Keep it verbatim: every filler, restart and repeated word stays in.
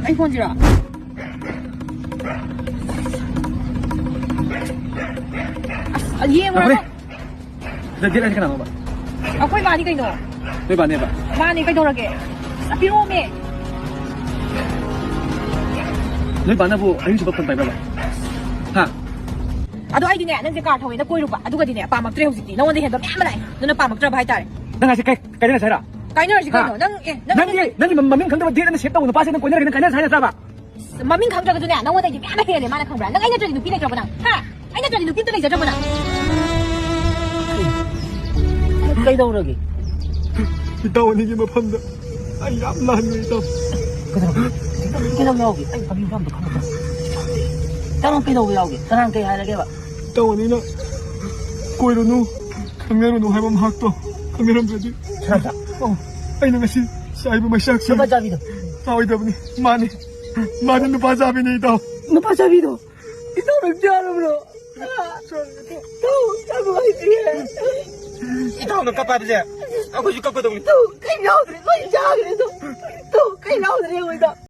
ꯑꯩ ꯐꯣꯟꯁꯤꯔꯣ? ꯑꯁ, ꯌꯦꯡꯉꯨꯔꯣ꯫ ꯉꯥꯏꯈꯣꯅꯦ꯫ ꯗꯦꯠ ꯑꯅꯤ ꯀꯅꯥꯅꯣꯕ? ꯑꯩꯈꯣꯏ ꯃꯥꯅꯤ ꯀꯩꯅꯣ꯫ ꯅꯣꯏ ꯕꯥꯅꯦꯕ? ꯃꯥꯅꯦ, ꯀꯩꯗꯧꯔꯒꯦ? ꯑꯁ, ꯄꯤꯔꯛꯑꯣꯃꯦ꯫ ꯅꯣꯏ ꯕꯥꯅꯕꯨ ꯑꯍꯤꯡ ꯆꯨꯞꯄ ꯐꯣꯟ ꯄꯥꯏꯕ꯭ꯔꯕ? ꯍꯥ? ꯑꯗꯣ ꯑꯩꯗꯤꯅꯦ, ꯅꯪꯁꯦ ꯀꯥꯔ ꯊꯧꯋꯦꯅ ꯀꯣꯏꯔꯨꯕ, ꯑꯗꯨꯒꯗꯤꯅꯦ, ꯄꯥꯝꯃꯛꯇ꯭ꯔꯦ ꯍꯧꯖꯤꯛꯇꯤ꯫ ꯅꯉꯣꯟꯗ ꯍꯦꯟꯕ ꯃꯌꯥꯝ ꯑꯃ ꯂꯥꯛꯑꯦ, ꯑꯗꯨꯅ ꯄꯥꯝꯃꯛꯇ꯭ꯔꯕ ꯍꯥꯏꯇꯥꯔꯦ꯫ ꯅꯪ ꯍꯥꯏꯁꯦ ꯀꯩ, ꯀꯩꯅꯣ ꯁꯥꯏꯔꯥ? ꯀꯥꯏꯅꯔꯁꯤ ꯍꯥ? ꯀꯩꯅꯣ? ꯅꯪ, ꯑꯦ, ꯅꯪ ꯅꯪꯒꯤ, ꯅꯪꯒꯤ ꯃꯃꯤꯡ ꯈꯪꯗꯕ ꯗꯦꯠ ꯑꯅ ꯁꯦꯞ ꯇꯧꯕ ꯅꯨꯄꯥꯁꯦ ꯅꯪ ꯀꯣꯏꯅꯔꯒꯦ, ꯅꯪ ꯀꯥꯏꯅꯔꯁꯤ ꯍꯥꯏ ꯅꯠꯇ꯭ꯔꯕ? ꯃꯃꯤꯡ ꯈꯪꯗ꯭ꯔꯒꯁꯨꯅꯦ, ꯅꯉꯣꯟꯗꯒꯤ ꯃꯌꯥꯝ ꯑꯃ ꯍꯦꯜꯂꯦ ꯃꯥꯅ, ꯈꯪꯕ꯭ꯔꯥ? ꯅꯪ ꯑꯩ ꯅꯠꯇ꯭ꯔꯗꯤ ꯅꯨꯄꯤ ꯂꯩꯇ꯭ꯔꯕꯣ ꯅꯪ? ꯍꯥ? ꯑꯩ ꯅꯠꯇ꯭ꯔꯗꯤ ꯅꯨꯄꯤ ꯑꯝꯇ ꯂꯩꯖꯗ꯭ꯔꯕꯣ ꯅꯪ? ꯀꯩꯗꯧꯔꯒꯦ? ꯏꯇꯥꯎ ꯑꯅꯤꯒꯤ ꯃꯐꯝꯗ ꯑꯩ ꯌꯥꯝ ꯂꯥꯟꯈ꯭ꯔꯦ, ꯏꯇꯥꯎ꯫ ꯀꯩꯗꯧꯔꯒꯦ? ꯀꯩꯗꯧꯕ ꯌꯥꯎꯒꯦ? ꯑꯩ ꯀꯔꯤ ꯃꯐꯝꯗ ꯈꯪꯗꯕ? ꯏꯇꯥꯎ ꯀꯩꯗꯧꯕ ꯌꯥꯎꯒꯦ? ꯀꯅꯥ ꯀꯩ ꯍꯥꯏꯔꯒꯦꯕ? ꯏꯇꯥꯎ ꯑꯅꯤꯅ ꯀꯣꯏꯔꯨꯅꯨ, ꯈꯪꯅꯔꯨꯅꯨ ꯍꯥꯏꯕ ꯃꯍꯥꯛꯇꯣ ꯈꯪꯅꯔꯝꯗ꯭ꯔꯗꯤ꯫ ꯁꯅꯥꯝꯆꯥ꯫ ꯑꯣ, ꯑꯩꯅ ꯉꯁꯤ ꯆꯥꯏꯕ ꯃꯩꯆꯥꯛꯁꯤ ꯂꯨꯄꯥ ꯆꯥꯕꯤꯗꯣ꯫ ꯆꯥꯎꯗꯕꯅꯤ꯫ ꯃꯥꯅꯤ꯫ ꯃꯥꯅꯤ, ꯅꯨꯄꯥ ꯆꯥꯕꯤꯅꯤ, ꯏꯇꯥꯎ꯫ ꯅꯨꯄꯥ ꯆꯥꯕꯤꯗꯣ? ꯏꯇꯥꯎꯅ ꯆꯥꯔꯕ꯭ꯔꯣ? ꯏꯇꯥꯎ, ꯌꯥꯝ ꯅꯨꯡꯉꯥꯏꯇ꯭ꯔꯤꯌꯦ꯫ ꯏꯇꯥꯎꯅ ꯀꯞꯄ ꯍꯥꯏꯕꯁꯦ ꯑꯩꯈꯣꯏꯁꯨ ꯀꯞꯀꯗꯧꯅꯤ꯫ ꯏꯇꯥꯎ, ꯀꯩꯝ ꯌꯥꯎꯗ꯭ꯔꯦ, ꯂꯣꯏ ꯆꯥꯈ꯭ꯔꯦ ꯑꯗꯣ꯫ ꯏꯇꯥꯎ, ꯀꯩꯝ ꯌꯥꯎꯗ꯭ꯔꯦ ꯌꯦꯡꯉꯣ ꯏꯇꯥꯎ꯫